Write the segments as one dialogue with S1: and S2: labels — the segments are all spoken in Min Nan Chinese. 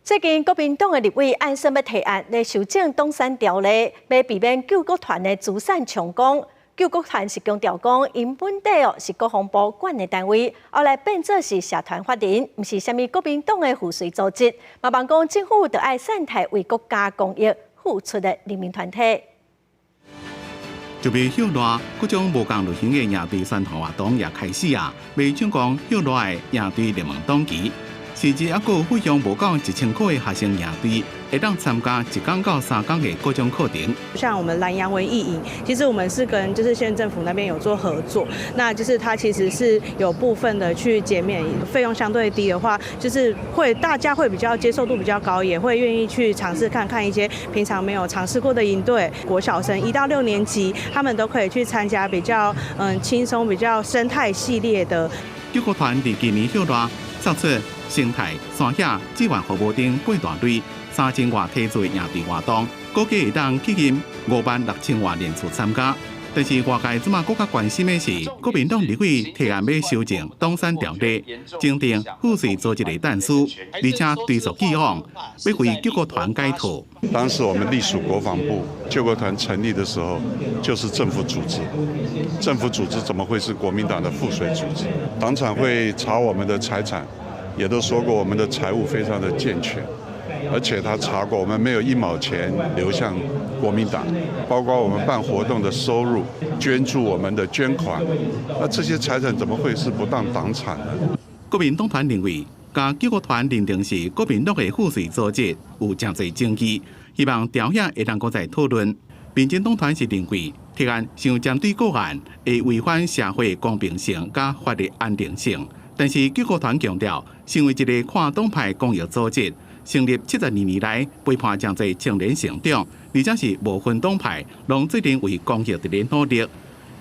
S1: 最近國民黨的立委按算欲提案來修正黨產條例，欲避免救國團的資產充公。救國團是強調講，𪜶本底哦是國防部管的單位，後來變做是社團法人，毋是啥物國民黨的附隨組織。嘛望講政府著愛善待為國家公益付出的人民團體。
S2: 就欲歇熱，各種無仝類型的營隊宣傳活動也開始啊，欲搶攻歇熱的營隊熱門檔期。甚至猶閣有費用無到1000塊的學生營隊，會當參加一工到3工的各種課程。
S3: 像我們南洋文藝營，其實我們是跟就是縣政府那邊有做合作，那就是它其實是有部分的去減免費用相對低的話，就是會大家會比較接受度比較高，也會願意去嘗試看看一些平常沒有嘗試過的營隊。國小生1到6年級，他們都可以去參加比較輕鬆、比較生態系列的。
S2: 救國團佇今年歇熱，作出生態、山野、志願服務等八大類3000外體做營隊活動，估計會當吸引5萬6千外人次參加。但是外界這馬閣較關心的是，國民黨立委提案欲修正黨產條例，增訂附隨組織的但書，而且追溯既往，欲為救國團解套。
S4: 當時我們隸屬國防部，救國團成立的時候就是政府組織，政府組織怎麼會是國民黨的附隨組織？黨產會查我們的財產，也都說過我們的財務非常的健全，而且他查過我們沒有一毛錢流向國民黨，包括我們辦活動的收入、捐助我們的捐款，那這些財產怎麼會是不當黨產呢？
S2: 國民黨團認為，共救國團認定是國民黨的附隨組織，有誠濟爭議，希望朝野會當閣再討論。民進黨團是認為提案傷針對個案，會違反社會公平性佮法律安定性。但是救國團強調，身為一个跨黨派公益組織，成立72年來，陪伴誠濟青年成長，而且是無分黨派，攏做陣為公益佇咧努力。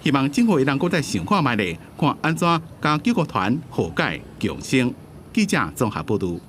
S2: 希望政府會當閣再想看覓咧，看按怎共救國團和解共生。記者綜合報導。